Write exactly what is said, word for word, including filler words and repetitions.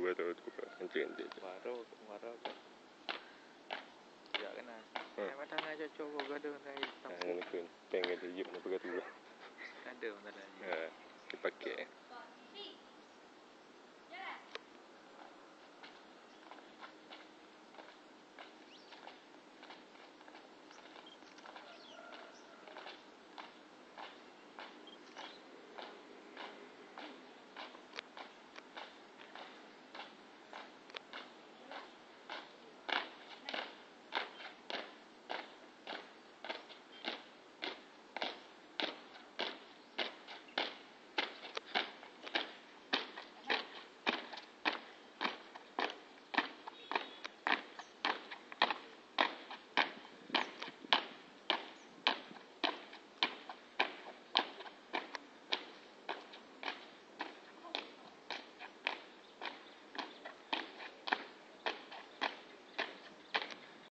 Betul, betul. Hancur, hancur, hancur. Baru, baru. Ya, kena. Hmm. Saya matang aja coba gaduh dari Ah, tampuk. Ini pun. Pengen hidup nak pegang tu. Ada masalah. Ha, dipakai.